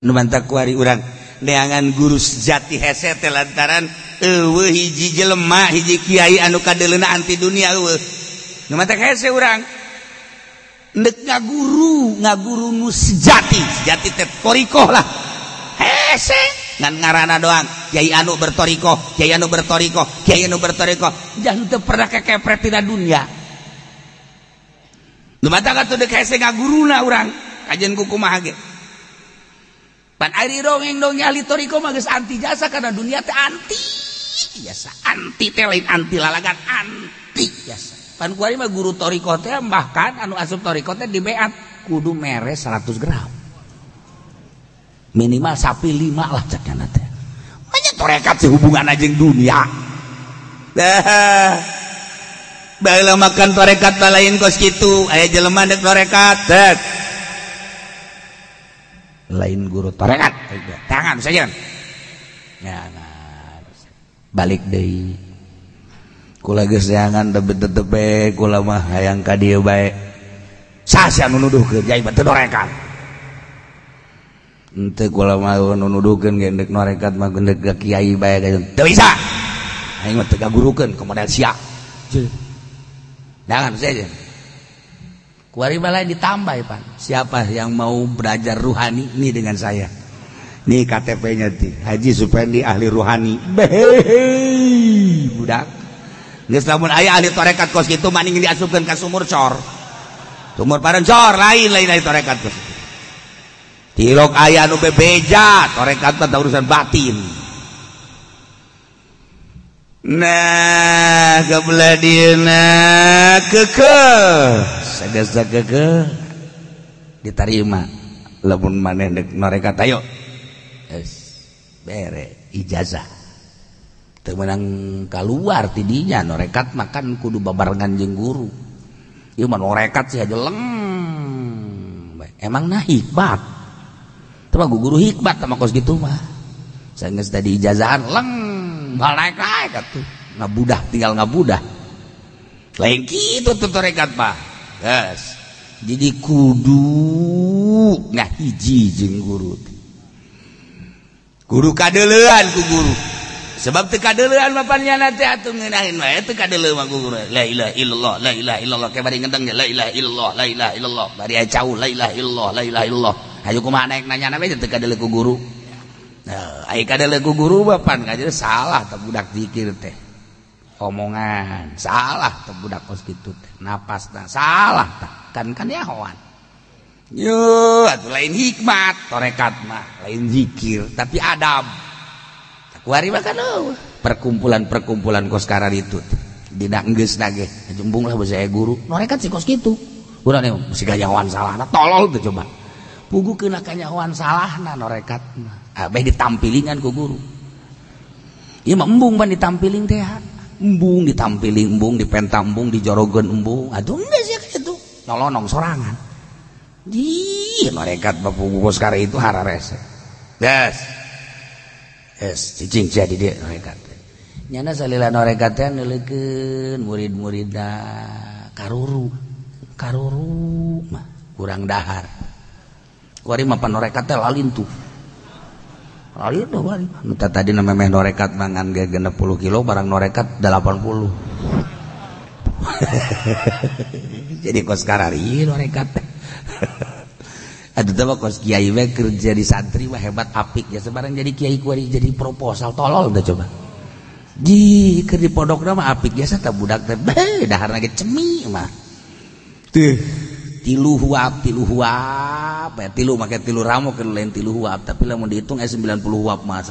Nu mantak kuari urang neangan guru sejati hese teh lantaran eueuh hiji jelema hiji kiai anu kadeuleuna anti dunia eueuh. Nu mantak hese urang ndek ngaguru nu sejati, sejati teh thoriqoh lah. Hese ngan ngaranna doang kiai anu berthoriqoh, kiai anu berthoriqoh, kiai anu berthoriqoh, jangan teu pernah kekepret tina dunia. Nu mantak atuh deuk hese ngaguruna urang kajian ku kumaha ge. Pan ari dongeng-dongeng ahli thoriqoh mah geus anti jasa karena dunia teh anti jasa, anti teh lain anti lalagan, anti jasa. Pan kuari mah guru thoriqoh teh bahkan anu asup thoriqoh teh dibeat kudu mere 100 gram. Minimal sapi 5 lah cekna teh. Banyak torekat sih hubungan jeung dunia. Dah. Baheula makan torekat lain kos kitu, aya jelema deuk torekat, dek. Lain guru torekat, tangan saja. Jangan balik deui. Kula geus jangan tetep bae kula mah hayang ka dieu bae. Sah anu nuduhkeun jai mah teu torekat. Henteu kula mah nu nuduhkeun ge deuk norekat mah geus ka kiai bae teu bisa. Aing mah teu gagurukeun ka model sia. Jangan saja. Kuari mah lain ditambah pan. Siapa yang mau belajar ruhani nih dengan saya? Nih KTP-nya ti Haji Supendi ahli ruhani. Behei budak. Geus lamun aya ahli tarekat kos kitu maning diasupkeun ka sumur cor. Sumur parencor lain lain ahli tarekat kos. Tilok aya nu bebeja tarekat mah urusan batin. Nah, kebelah dieuna kekeh sagasa kekeh diterima lamun maneh deuk norekat ayo. Es bere ijazah. Teu meunang kaluar ti dinya norekat makan kudu babarengan jeung guru. Ieu mah norekat sih aja leng. Emang nah hikmat. Teu mah guru hikmat tah mah kos kitu mah. Sanggeus tadi ijazahan leng bal naik-naik atuh. Ngabudah tinggal ngabudah. Lain kitu tuh torekat mah. Geus. Jadi kudu ngahiji jeung guru. Kudu kadeuleuan ku guru. Sebab teu kadeuleuan mah panjana teh atuh ngeunaheun wae teu kadeuleu mah ku guru. La ilaha illallah, la ilaha illallah ke bari ngendeng la ilaha illallah, la ilaha illallah. Bari aya cau la ilaha illallah, la ilaha illallah. Hayu kumaha naik nanyana we teu kadeuleu ku guru. Nah, ai kadeuleu ku guru mah pan kajeun salah teh budak zikir teh. Omongan salah teh budak kos kitu teh. Napasna salah tah. Kan kan yahoan. Yo, atuh lain hikmat torekat mah, lain zikir tapi adab. Kuari mah kan perkumpulan-perkumpulan kos karar itu dina enggeus nage jembung lah basa guru norekat sih kos kitu. Urang mesti kanyahoan salahna tolol teh coba. Pugu keuna kanyahoan salahna norekat mah. Abeh ditampilingan ku guru. Ieu mah embung pan ditampiling teh. Embung ditampiling, embung dipenta, embung dijorogeun embung. Aduh geus ya kitu. Nolonong sorangan. Di norekat mah pugu kos karar itu hararese. Yes. Es cicing jadi dia norekat. Nyana salila norekat teh neuleukeun murid-muridna karuru. Karuru mah kurang dahar. Kuari mah panorekat teh lalintuh. Lalintuh kuari. Nu tadi na memeh norekat mangan ge 60 kilo barang norekat 80. Jadi kos karari norekat teh. Aduh teh kos kiai we keur jadi santri mah hebat apik ya sebarang jadi kiai kuari jadi proposal tolol dah coba. Di keur di pondokna mah apik biasa tah budak teh beuh daharna ge cemi mah. Teuh tilu huap ya tilu make tilu ramo keur lain tilu huap tapi lamun dihitung 90 huap mah.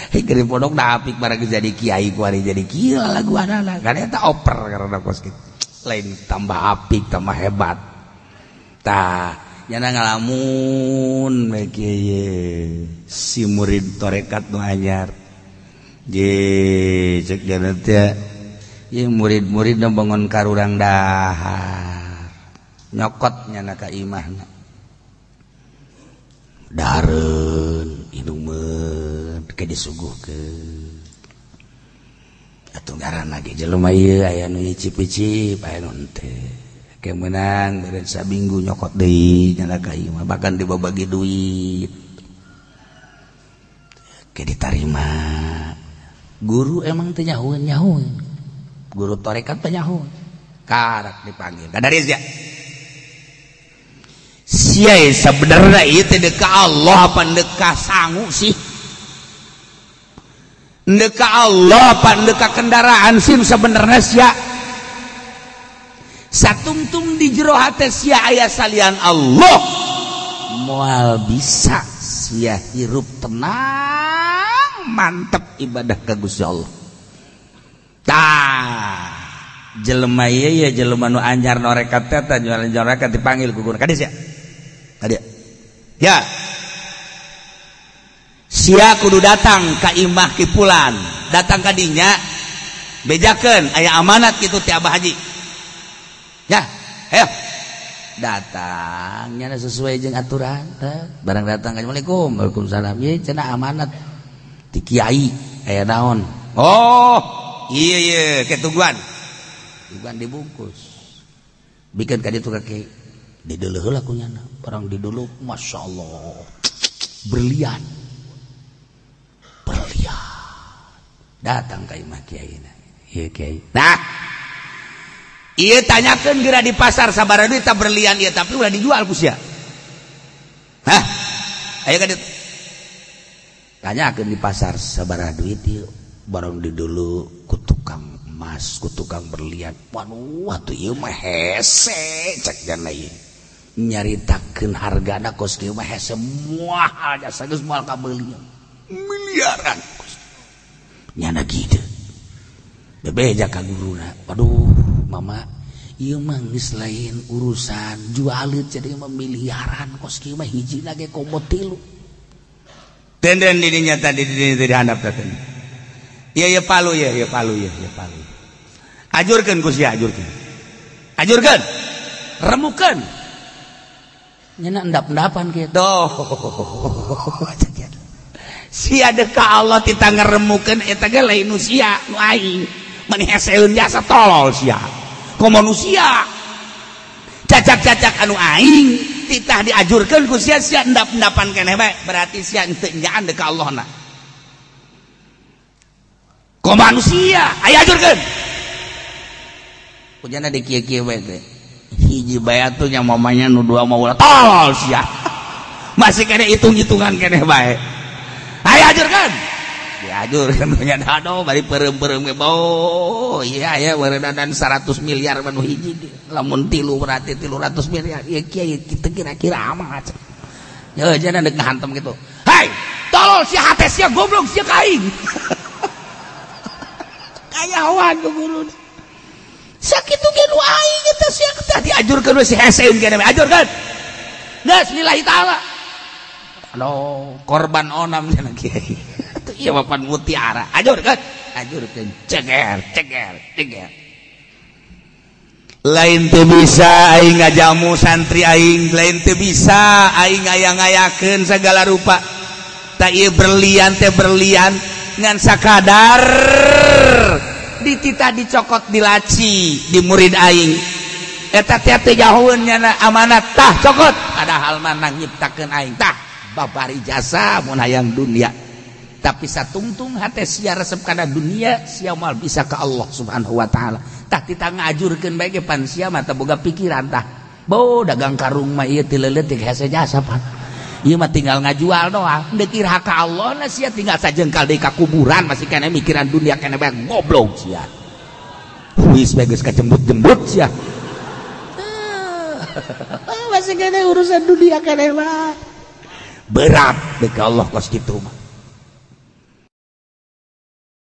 Hei keur di pondok dah apik barang jadi kiai kuari jadi kieu lagu anana kan eta oper karena kos kitu. Lain tambah apik tambah hebat tah nyana ngalamun we kieu si murid tarekat nu anyar je cek jana teh ieu murid-murid nu bangun karurang dahar nyokot nyana ka imahna dareun inumeun ke disuguhkeun atuh ngaranna ge jelema ieu aya nu icip-icip aya nu henteu. Ke menang beren saminggu nyokot deui nyana ka ieu mah bahkan dibabagi duit. Ke ditarima. Guru emang teu nyahueun nyahueun. Guru tarekat teu nyahueun. Karak dipanggil. Kadaris ya. Sia sebenarnya ieu teh deka Allah apa deka sangu sih? Deka Allah apa deka kendaraan sih sebenarnya sia? Satungtung di jero hate sia aya salian Allah. Moal bisa sia hirup tenang, mantep ibadah ka Gusti Allah. Tah, jelema ieu ya jelema nu anyar norekat teh tah jualan norekat dipanggil ku guru. Kadieu sia. Kadieu. Ya. Sia kudu datang ka imah ki pulan, datang ka dinya bejakeun aya amanat kitu ti Abah Haji. Ya, ayo. Datangnya sesuai jeung aturan. Barang datang Assalamualaikum, waalaikumsalam. Ieu cenah amanat ti kiai aya naon? Oh, iya iya ke tungguan. Tungguan dibungkus. Bikin ka ditu ka kiai. Dideuleuh heula ku nyana. Barang dideuleuh, masyaallah. Berlian. Berlian. Datang ka imah kiai na. Ieu kiai. Nah, ieu tanyakeun geura di pasar sabaraha duit ta berlian ieu tapi ulah dijual ku sia. Hah? Ayo ka ditu. Tanyakeun di pasar sabaraha duit ieu. Barang dideuleuh ku tukang emas, ku tukang berlian. Waduh, atuh ieu mah hese cek jana ieu. Nyaritakeun hargana kos kieu mah hese moal jasa geus moal kabeuli. Miliaran. Nyana kitu. Bebeja ka guruna. Waduh, mama, ieu mah geus lain urusan jualeut jadi mah miliaran kos kieu mah hijina ge komo tilu. Denden di dinya tadi di dinya di handap teh. Ieu ieu palu ieu, ieu palu ieu, ieu palu. Ajurkeun ku sia, ajurkeun. Ajurkeun. Remukeun. Nyana endap-endapan kitu. Sia deka Allah tita ngeremukeun eta ge lain nu sia, nu aing. Mani heseun jasa tolol sia. Komo nu sia. Cacak-cacak anu aing titah diajurkeun ku sia, sia endap-endapan keneh bae. Berarti sia henteu nyaan deka Allah na. Komo manusia, aya ajurkeun. Kujana di kieu-kieu bae teh. Hiji bae atuh nya mamanya nu dua mah ulah tolol sia. Masih kene hitung-hitungan keneh bae. Ayo ajurkeun. Diajurkeun nya aduh bari peureum-peureum ge bau. Iya aya meureunana 100 miliar mah nu hiji lamun tilu berarti 300 miliar. Ieu kieu kitu kira-kira amat. Ya jana deuk ngahantem kitu. Hai, tolol sia hate sia goblok sia ka aing. Kayawan ku guru. Sakitu ge nu aing eta sia teh diajurkeun we si heseun keneh ajurkeun. Geus lillahi taala. Aduh, korban onam cenah kiai. Atuh ieu mah pan mutiara. Ajurkeun, ajurkeun ceger, ceger, ceger. Lain teu bisa aing ngajamu santri aing, lain teu bisa aing ngaya-ngayakeun segala rupa. Ta ieu berlian teh berlian ngan sakadar dititah dicokot di laci di murid aing. Eta teh teu jauheun nyana amanat tah cokot padahal mah nyiptakeun aing tah babari jasa mun hayang dunia. Tapi satungtung hate sia resep kana dunia sia moal bisa ka Allah Subhanahu wa taala. Tah titah ngajurkeun bae ge pan sia mah teu boga pikiran tah. Bo dagang karung mah ieu teu leuletik hese jasa pan. Ieu mah tinggal ngajual doang. Deuk iraha ka Allah na sia tinggal sajengkal deui ka kuburan masih keneh mikiran dunia keneh bae goblok sia. Wis bae geus kajembut-jembut sia. Masih keneh urusan dunia keneh mah. Berat deuk Allah kos kitu mah.